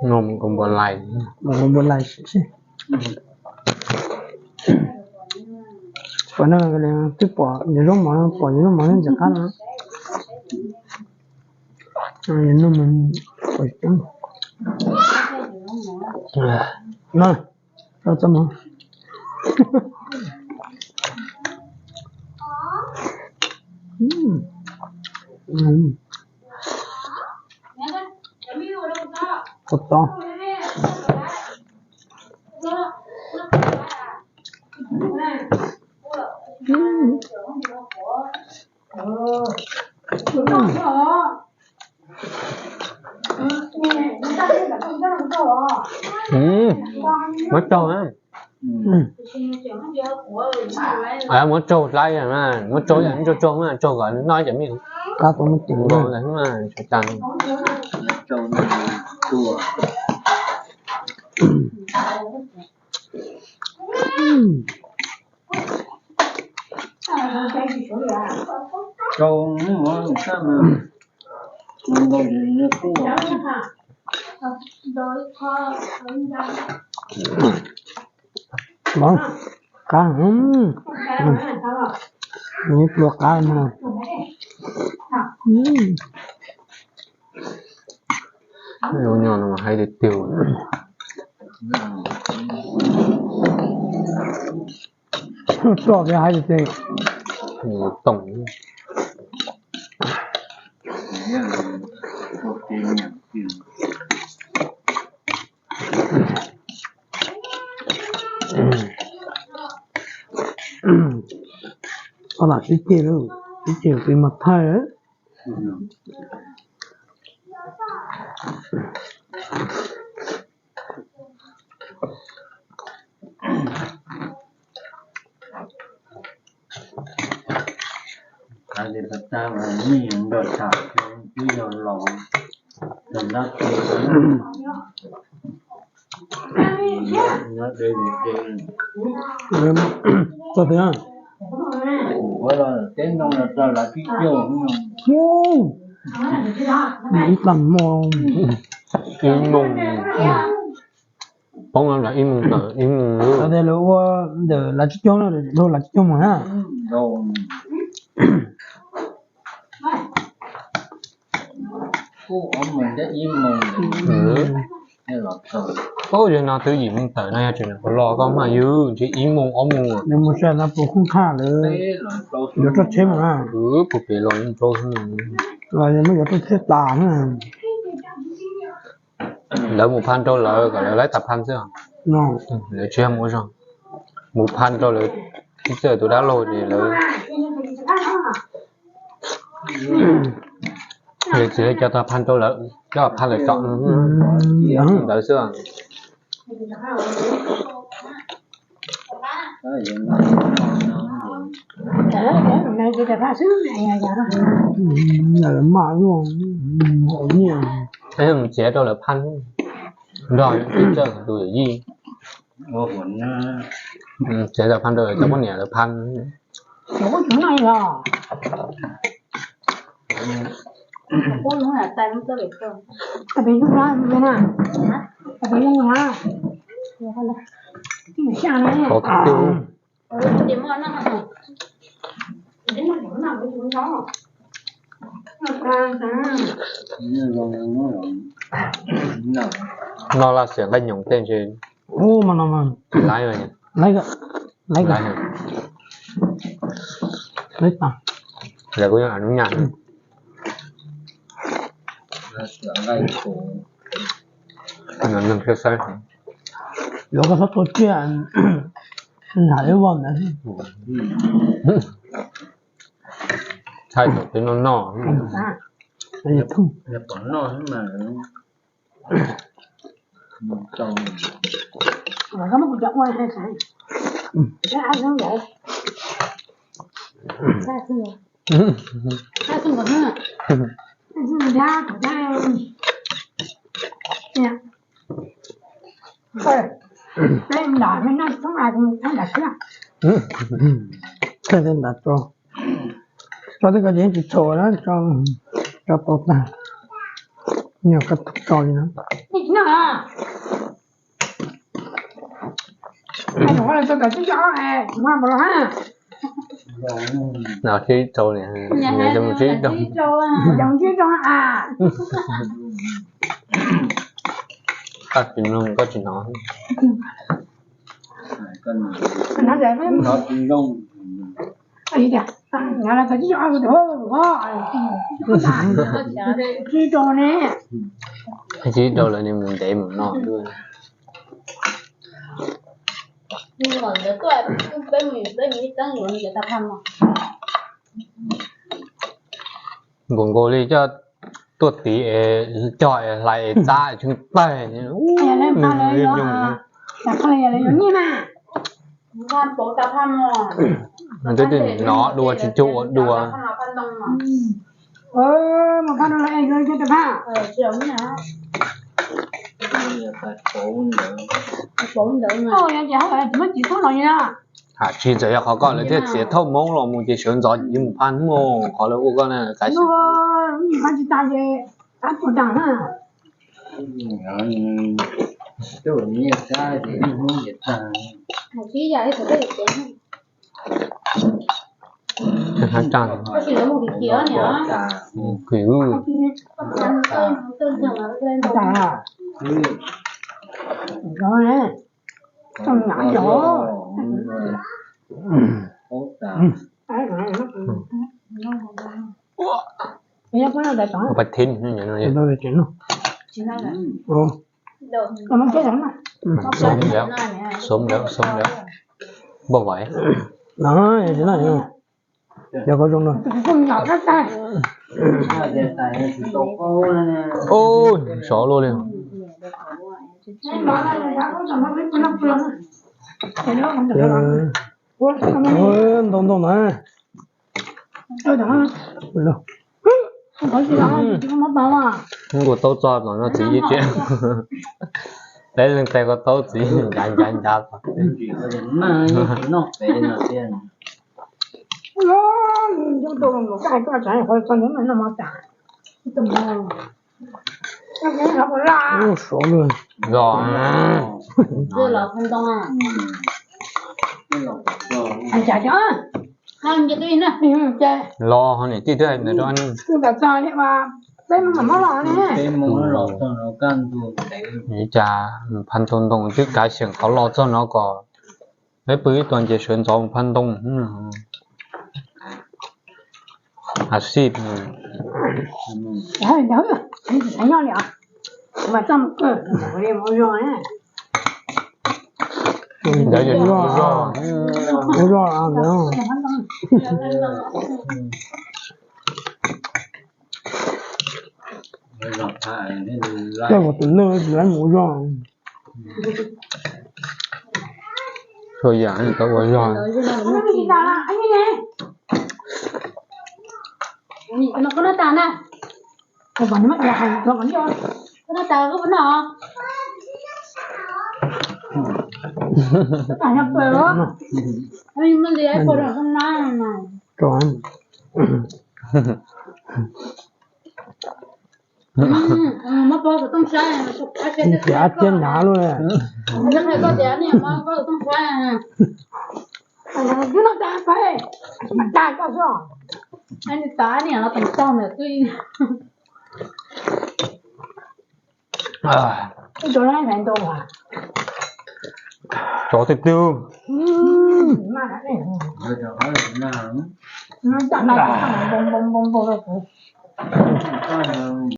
Noj mus nkaus npua lais, mus nkaus npua lais xwb. Pom no twb pom yus zaub mov, pom yus zaub mov ntxim qab no. Noj, txoj mov. Ua tau. Muab tsau na. Muab tsau dlaib, muab tsau, tsau tsau na, tsau kom noj cov me qab tau muab tim ntawd na, tsau tas. Qab, ib pluag qab no. Lub nyob no mas haib tiag tiag. Toj thiab haib tiag tiag. Toom. Koj lam sib ceg lauj, sib ceg tus mas thaij. Hais tias pas tas mas nej nrog tham twb yog los txog ntab ti nyob deb li deb. Txog tiag. Ua los teb ntoo los txog lawv tib caug. Ib tag hmo, ib moos, poob ib moos tawm ib moos. Tias lawv ua ntawm lawv tib caug no, lawv tib caug mas na. Ub, yog no twb yim moos tawm no yog tseem los koj mas yus ntshe ib moos ob moos. Nws mus sas no puas kub qhaj lawv yuav roj tsheb mus na. Puag pem los rau los muab yuav roj tsheb tas na. Lawv mus phaj rau lawv kom lawv laib tas phaj xwb. Lawv tsis yog mus ua zog, mus phaj rau lawv txhij txhawj tus dab laug ces lawv txiv coj tau phaj rau lawv, coj phaj lawv tso ntawd xwb. Maj ua nyiaj, txiav rau lawv phaj, nrog txawj tus yawm yij, txiav lawv phaj rau lawv cov poj niam lawv phaj. No laj xiam nqaij nyoos tej ntshe. Ub, mas no mas. Laiv, laiv, laiv, laiv tas. Lawv kuj yeej lub nyam. Neeg saib saib. Yuav koj txhob tua tsiaj, nram ib voj ntawd. Thaij thaum twb noj noj. Tso tej ko ces tsis txhaum na, tso tau tag, nyuag koj tso li no. Nws sib rau li, sib rau, sib rau. Koj tsis mloog koj tsis hnov. Sib rau lawm nws mus ntev mus no. Nkaus nkaus li coj tuaj tiv es cog es hlais es txab tsheej tag. Twb nov dua tsis cuag ua dua. Ham tsis txawm yog qhov koj lawv thiaj txiav thauj Hmoob los mus ces sawv ntxov ces mus phaj hnub qhov lawv ua koj na. Paj thib no. Xom lawm, xom lawm, xom lawm. Npaj vais. Yog koj zoo no. Sov luaj li. Ntau ntau na. Kuv taub txog no txiv yeej tseem, peb leeg tes kuv taub txiv ncav ncav ncav. Los, los ho niam tij twb hais ntawd rau. Cas phaj ntoo ntoo twb kav xyeem qhov los txog no kom peb pw ib tog nce sawv ntxov mus phaj ntoo. As sij. Ntawd yog ua zog. Coj kom tus neeg tsis laib mus ua zog. Txhua yam tau ua zog. Tias tiab nyav lub. Tsov twg twg.